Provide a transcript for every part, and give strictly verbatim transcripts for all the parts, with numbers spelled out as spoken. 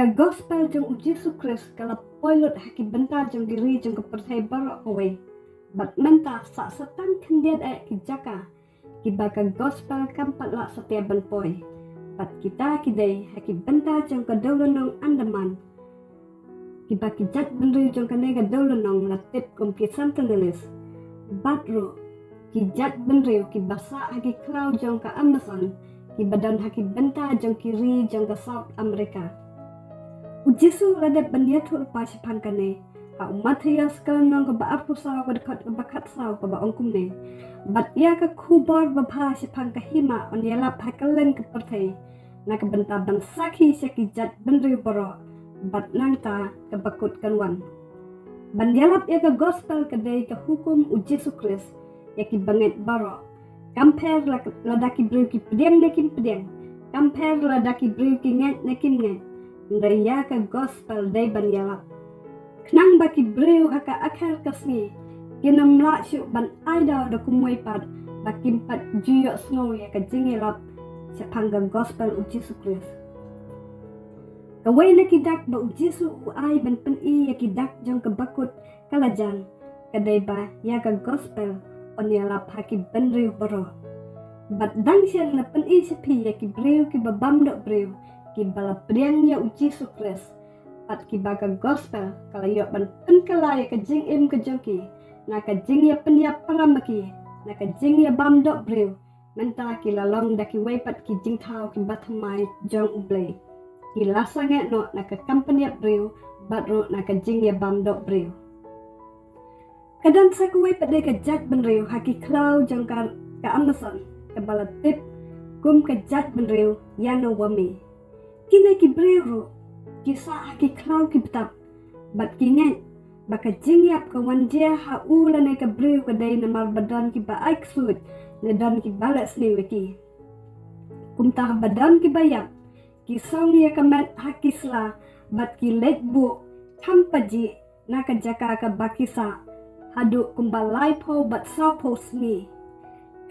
Ka gospel jong u Jisu Khrist ka la poi lut ha ki bynta jong ki ri jong ka pyrthei baroh kawei. Bad mynta sa sa tang khyndiat eh ki jaka kiba ka gospel kam pat lah satia ban poi. Bad kita ki dei ha ki bynta jong ka dewlynnong Andaman, kiba ki jait bynriew jong kane ka dewlynnong la tip kum ki Sentinelese. Bad ruh ki jait bynriew kiba sah ha ki khlaw jong ka Amazon, kiba don ha ki bynta jong ki ri jong ka South America. U Jisu la dep ban ïathuh lypa shaphang kane ha u Mathaios ka lynnong kaba arphew saw, ka dkhot kaba khatsaw, kaba ong kumne: Bad ïa ka khubor babha shaphang ka hima yn ïalap ha kylleng ka pyrthei, na ka bynta ban sakhi sha ki jait bynriew baroh, bad nangta ka bakut kan wan. Ban ïalap ïa ka gospel ka dei ka hukum u Jisu Khrist ïa ki bangeit baroh. Kam pher la, lada ki briew ki pdiang ne kim pdiang, kam pher lada ki briew ki ngeit ne kim ngeit, hynrei ïa ka gospel dei ban ïalap. Khnang ba ki briew ha ka akher ka sngi kin ym lah shuh ban ai daw da kumwei pat, ba kim pat ju ïohsngew ïa ka jingïalap shaphang ka gospel u Jisu Khrist. Kawei na ki dak ba u Jisu u ai ban pyni ïa ki dak jong ka bakut ka la jan, ka dei ba ïa ka gospel yn ïalap ha ki bynriew baroh. Bad dang shen la pyni sha phi ïa ki briew kiba bam doh briew, kiba la pdiang ïa u Jisu Khrist, bad kiba ka gospel ka la ïoh ban pynkylla ïa ka jingim ka jong ki na ka jingïapynïap para ma ki, na ka jingïabam doh briew. Mynta ki la long da kiwei pat ki jingthaw kiba thymmai jong U Blei. Ki la sangeh noh na ka kam pynïap briew, bad ruh na ka jingïabam doh briew. Ka don sa kawei pat de ka jait bynriew ha ki khlaw jong ka, ka Amazon, kaba la tip kum ka jait bynriew Yanomami. Kine ki briew ruh ki sah ha ki khlaw ki btap, bad ki ngeit ba ka jingïap ka wan jia ha u lane ka briew ka dei namar ba don kiba ai ksuid, ne don kiba leh sniew ïa ki. Kumta ba don kiba ïap, ki song ïa ka met ha ki sla, bad ki leit buh kham pajih na ka jaka kaba ki sah, haduh kumba laiphew bad sawphew sngi.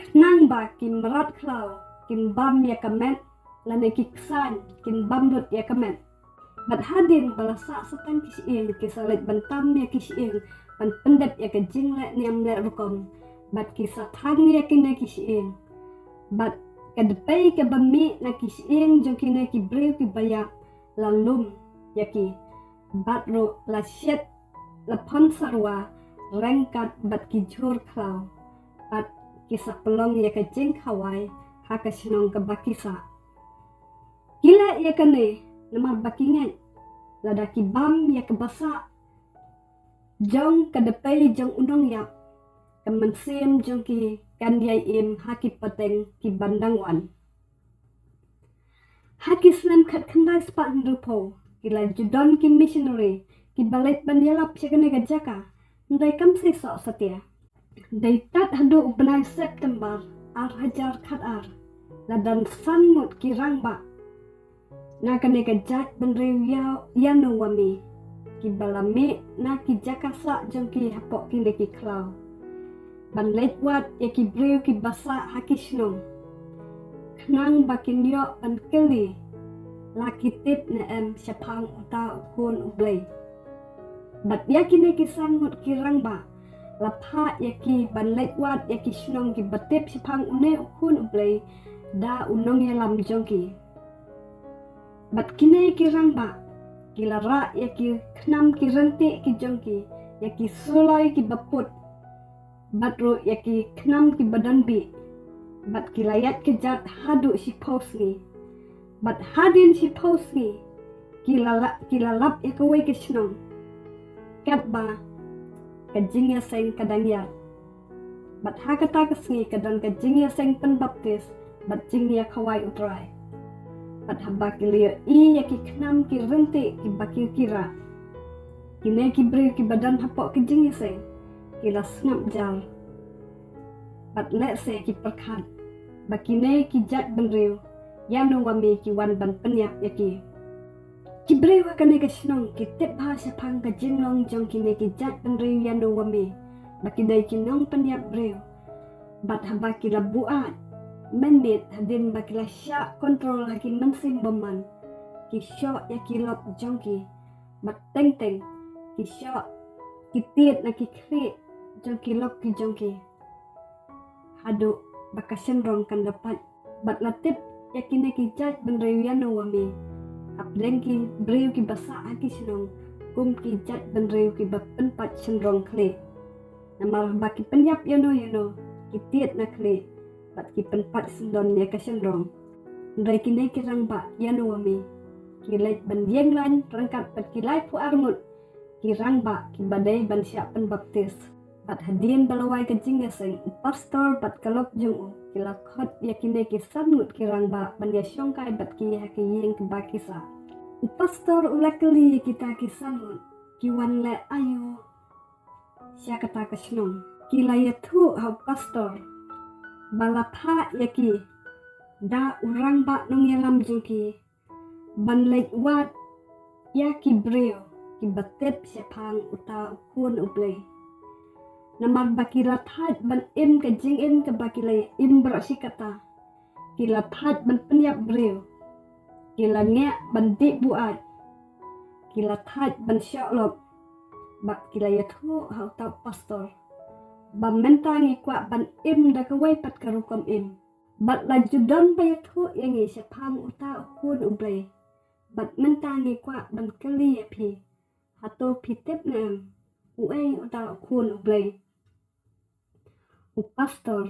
Khnang ba ki mrad khlaw kin bam ïa ka met, lane ki ksaiñ kin bam lut ïa ka met. Bad hadien ba la sah sa tang ki shyieng, ki sa leit ban tam ïa ki shyieng ban pyndep ïa ka jingleh niam leh rukom. Bad ki sa thang ïa kine ki shyieng. Bad ka dpei kaba mih na ki shyieng jong kine ki briew kiba ïap la lum ïa ki. Bad ruh la shet, la phon sarwa, ryngkat bad ki jhur khlaw. Bad ki sa pynlong ïa ka jingkhawai ha ka shnong kaba ki sah. Ki leh ïa kane namar ba ki ngeit lada ki bam ïa kaba sah jong ka dpei jong u nongïap, ka mynsiem jong ki kan ïai im ha ki pateng kiban dang wan. Ha ki snem khatkhyndai spah hynriewphew, ki la ju don ki missionary kiba leit ban ïalap sha kane ka jaka, hynrei kam seisoh satia. Dei tad haduh u bnai September ar hajar khatar, la don san ngut ki rangbah na kane ka jait bynriew Yanomami, kiba la mih na ki jaka sah jong ki hapoh kine ki khlaw ban leit wad ïa ki briew kiba sah ha ki shnong. Khnang ba kin ïoh ban kylli la ki tip ne em shaphang uta u Khun U Blei. Bad ïa kine ki san ngut ki rangbah la phah ïa ki ban leit wad ïa ki shnong kiba tip shaphang une u Khun U Blei da u nongïalam jong ki. Bad kine ki rangbah ki la rah ïa ki khnam ki ryntieh ki jong ki, ïa ki suloi kiba put, bad ruh ïa ki khnam kiba don bih. Bad ki la ïaid kjat haduh shiphew sngi. Bad hadien shiphew sngi ki la la, ki la lap ïa kawei ka shnong katba ka jingïaseng ka dang ïaid. Bad ha kata ka sngi ka don ka jingïaseng pynbaptis bad jingïakhawai U Trai. Bad haba ki la ïohi ïa ki khnam ki ryntieh kiba ki, ki rah, kine ki briew kiba don hapoh ka jingïaseng ki la sngap jar. Bad lehse ki pyrkhat ba kine ki jait bynriew Yanomami ki wan ban pynïap ïa ki. Ki briew ha kane ka shnong ki tip bha shaphang ka jinglong jong kine ki jait bynriew Yanomami, ba ki dei ki nongpynïap briew. Bad haba ki la buaid mynmiet hadien ba ki la shah kontrol ha ki mynsiem bymman, ki shoh ïa ki lok jong ki, bad teng teng ki shoh ki tied na ki khlieh jong ki lok ki jong ki, haduh ba ka shynrong kan da pait. Bad la tip ïa kine ki jaitbynriew ïano wa me, hapdeng ki briew kiba sah ha ki shnong, kum ki jaitbynriew kiba pynpait shynrong khlieh. Namar ba ki pynïap ïano ïano, ki tied na khlieh, bad ki pynpait syndon ïa ka shynrong. Hynrei kine ki rangbah ïano wa me, ki leit ban ïeng lain ryngkat bad ki laiphew ar ngut ki rangbah kiba dei ban shah pynbaptis. Bad hadien ba la wai ka jingïaseng, u pastor bad ka lok jong u ki la khot ïa kine ki san ngut ki rangbah ban ïashongkai bad ki ha ka ïing kaba ki sah. U pastor u la kylli ïa kita ki san ngut, ki wan leh aïu sha kata ka shnong. Ki la ïathuh ha u pastor ba la phah ïa ki da u rangbah nongïalam jong ki ban leit wad ïa ki briew kiba tip shaphang uta u Khun u Blei. Namar ba ki la thait ban im ka jingim kaba ki la im baroh shi katta, ki la thait ban pynïap briew, ki la ngiah ban dih buaid, ki la thait ban shoh lok, bad ki la ïathuh ha uta u pastor ba mynta ngi kwah ban im da kawei pat ka rukom im. Bad la ju don ba ïathuh ïa ngi shaphang uta u Khun u Blei. Bad mynta ngi kwah ban kylli ïa phi, hato phi tip ne em uei uta u Khun u Blei? U pastor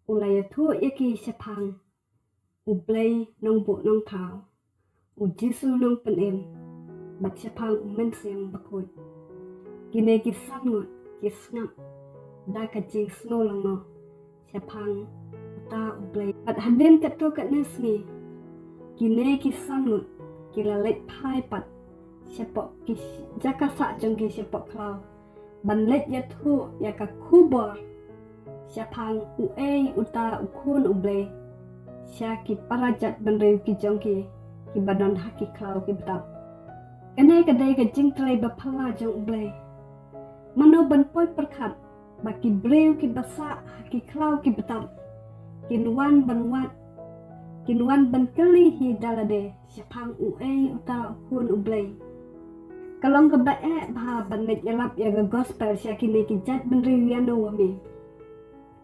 u la ïathuh ïa ki shaphang U Blei Nongbuh Nongthaw, U Jisu Nongpynim, bad shaphang U Mynsiem Bakhuid. Kine ki san ngut ki sngap da ka jingsngew lyngngoh shaphang uta U Blei. Bad hadien katto katne sngi, kine ki san ngut ki la leit phai pat shapoh ki jaka sah jong ki shapoh khlaw ban leit ïathuh ïa ka khubor shaphang uei uta u Khun U Blei sha ki para jaitbynriew ki jong ki, kiba don ha ki khlaw ki btap. Kane ka dei ka jingtrei baphylla jong U Blei. Mano ban poi pyrkhat ba ki briew kiba sah ha ki khlaw ki btap kin wan ban wad, kin wan ban kylli hi da lade shaphang uei uta u Khun U Blei. Ka long kaba eh bha ban leit ïalap ïa ka gospel sha kine ki jaitbynriew ïano wa me.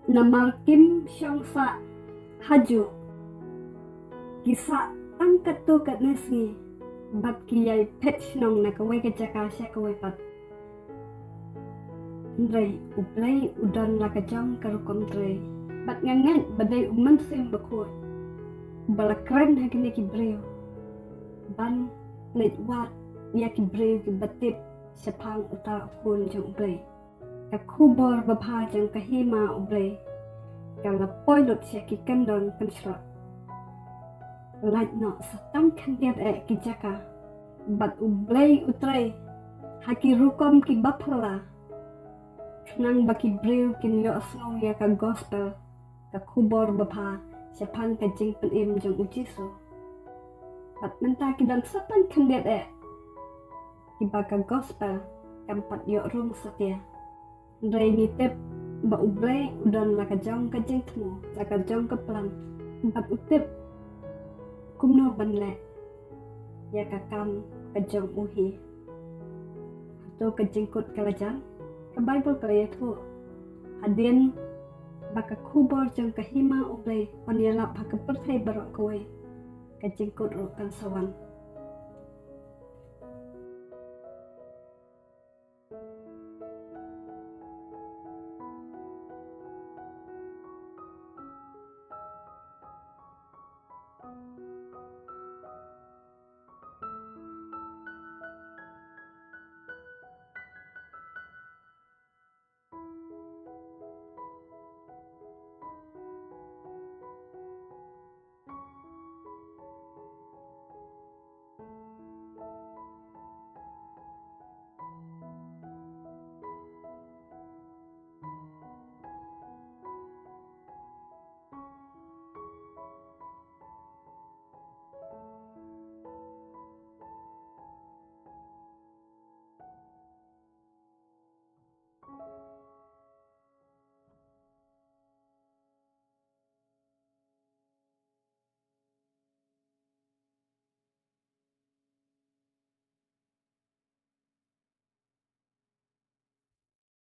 Namar kim shong sah hajuh, ki sah tang katto katne sngi bad ki ïai phet shnong na kawei ka jaka sha kawei pat. Hynrei U Blei u don la ka jong ka rukom trei. Bad nga ngeit ba dei U Mynsiem Bakhuid uba la kren ha kine ki briew ban leit wad ïa ki briew kiba tip shaphang uta u Khun jong U Blei. Ka khubor babha jong ka hima U Blei ka la poi lut sha ki kyndon kynshrok. Lait noh sa tang khyndiat eh ki jaka, bad U Blei u trei ha ki rukom kiba phylla khnang ba ki briew kin ïohsngew ïa ka gospel, ka khubor babha shaphang ka jingpynim jong U Jisu. Bad mynta ki don sa tang khyndiat eh kiba ka gospel kam pat ïoh rung satia. Hynrei ngi tip ba U Blei u don la ka jong ka jingthmu, la ka jong ka plan, bad u tip kumno ban leh ïa ka kam ka jong u hi. Hato ka jingkut ka la jan? Ka Baibl ka la ïathuh, hadien ba ka khubor jong ka hima U Blei yn ïalap ha ka pyrthei baroh kawei, ka jingkut ruh kan sa wan.